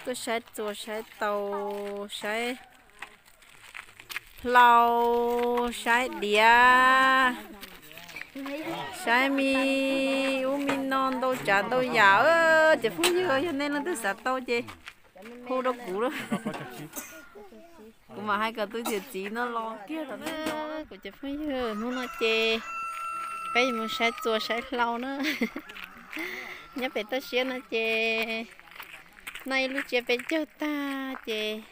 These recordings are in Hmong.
Tuaj saib txuas, saib taus, saib hlau, saib diav, saib me ub me no ntau tsav ntau yam. Cov phooj ywg, yog nej leej twg xav tau ces hu rau kuv lawm. Kuv mam hais kom tus yawm txiv no los kiag tom no. Kuv cov phooj ywg, hnub no ces peb yuav mus saib txuas saib hlau na. Nyob pem toj siab no ces noj ib lub tsiab peb caug tag ces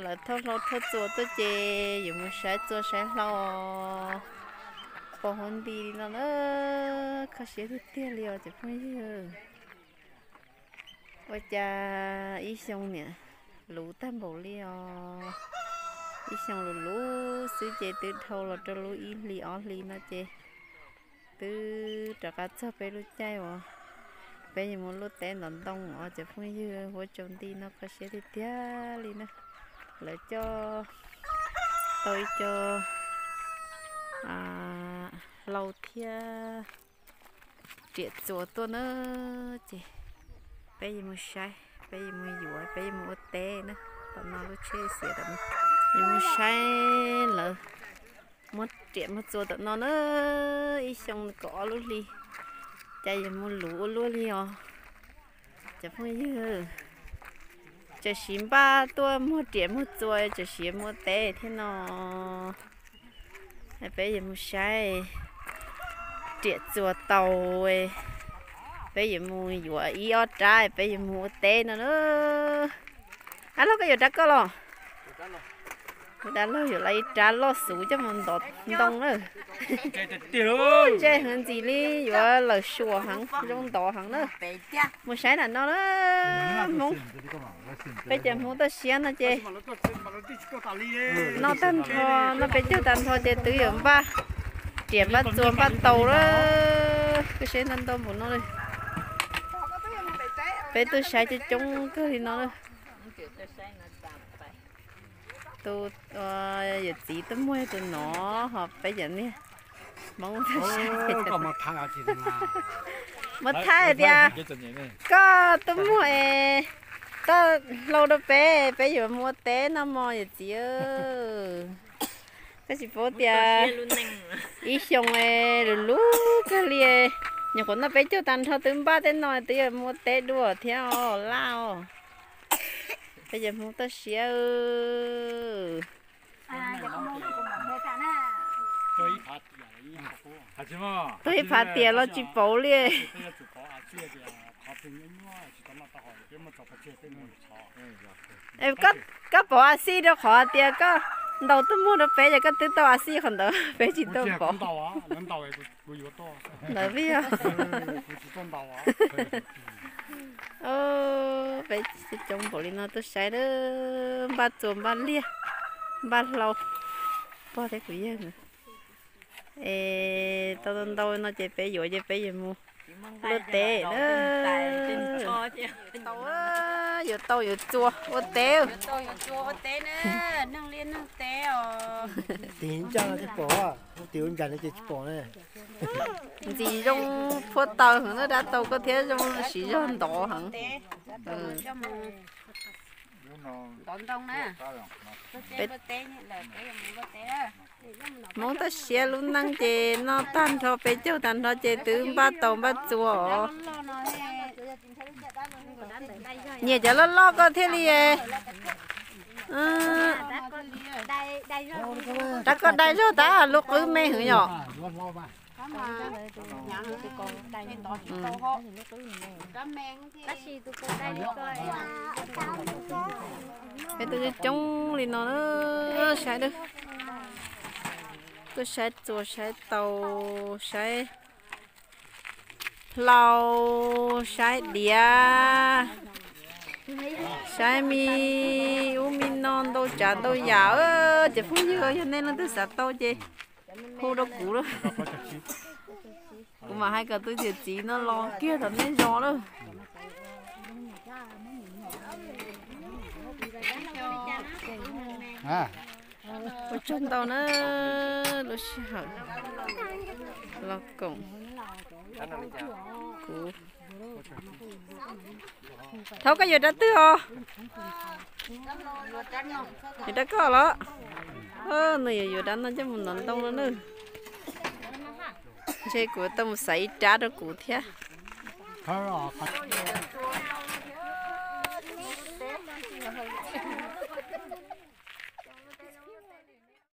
lawv thauj hlau thauj txuas tuaj ces yuav mus saib txuas saib hlau pos hauv nti li no na. Kho siab tiag tiag li os cov phooj ywg. Ua cas ib xyoo niam luv tag npaum li os. Ib xyoo luv luv xwb ces twb dhau los rau lub ib hlis ob hlis no ces twb rov qab txog peb lub caij uas peb yuav mus luaj teb ntov ntoo os cov phooj ywg. Huab tsaus nti no kho siab tiag tiag li na. Lawv coj tau ib co hlau thiab riam txuas tuaj na. Ces peb yuav mus saib, peb yuav mus yuav, peb yuav mus ua teb na. Tom no lub tsheb xiav tom no, yuav mus saib lawv muag riam muag txuas tom no na. Ib xyoo kaum ob lub hli, cas yuav mus luv ua luaj li os cov phooj ywg. Txawm siv npaj tuaj muag riam muag txuas, txawm siv mus ua teb thiab no. Peb yuav mus saib riam txuas tau, peb yuav mus yuav ib ob rab, peb yuav mus ua teb no na. Ab, los koj yuav rab koj los? Kuv dab laug yuav los ib rab loj xwb coj mus ntov ntoo na. Ntse heev ntxim li, yuav lawm suam heev, zoo ntov heev na. Mus saib nram no na. Hmoob, peb cov Hmoob toj siab no ces noj tag nrho, noj peb caug tag nrho ces twb yuav npaj riam npaj txuas npaj taus lawm. Koj saib ntau ntau npaum no li. Peb tuaj saib coob coob kawg li no lawm. Tus yawm txiv tuaj muag yog tus no, ho peb cov niag Hmoob tuaj saib. Muab thaij tias koj tuaj muag es toj hlau rau peb, peb yuav mus ua teb no mog yawm txiv. Koj tsis paub tias ib xyoo luv luv kawg li, nyuam qhuav noj peb caug tag nrho twb npaj tej no twb yuav mus ua teb dua thiab os laj os. Peb cov Hmoob toj siab. Tuag ib phav tias los tsis pauv li. Koj pauv a xij rau qhov hais tias koj ntaus tuaj muag rau peb, yog koj twb tau a xij qhov ntawd peb tsis tau pauv. Ntawd vij os. Peb coob npaum li no tuaj saib, npaj txuas npaj liaj npaj hlau, pog thiab kuv yawg. Es tau ntau no ces peb yuav ces peb yuav mus luaj teb na. Yuav tau yuav txuas ua teb. Ua teb na, neeg liaj neeg teb os. Tiv ncaj no tsis pom, tiv ua ncaj no ces tsis pom ne. Ntxim zoo phuaj taws heev na, dab tau koj thiab zoo siv zog ntov heev. Ntov ntoo na. Hmoob toj siab lub neej ces noj tag nrho peb caug tag nrho ces twb npaj tau npaj txuas os. Nyiam cov loj loj koj thiaj li. Rab koj dai zog tab lub qwb me heev yom. Peb tuaj coob coob li no na, saib, tuaj saib txuas saib taus, saib hlau, saib diav, saib me ub me no ntau tsav ntau yam. Cov phooj ywg, yog nej leej twg xav tau ces hu rau kuv lawm. Kuv mam hais kom tus yawm txiv no los kiag tom nej zos lawm. Ua tsaug ntau na, lub sij hawm los koom kuv. Thaum koj yuav rab twg os? Yuav rab koj los? Nws yuav yuav rab no coj mus ntov ntoo no na. Ntshe kuv tau mus xaiv ib rab rau kuv thiab.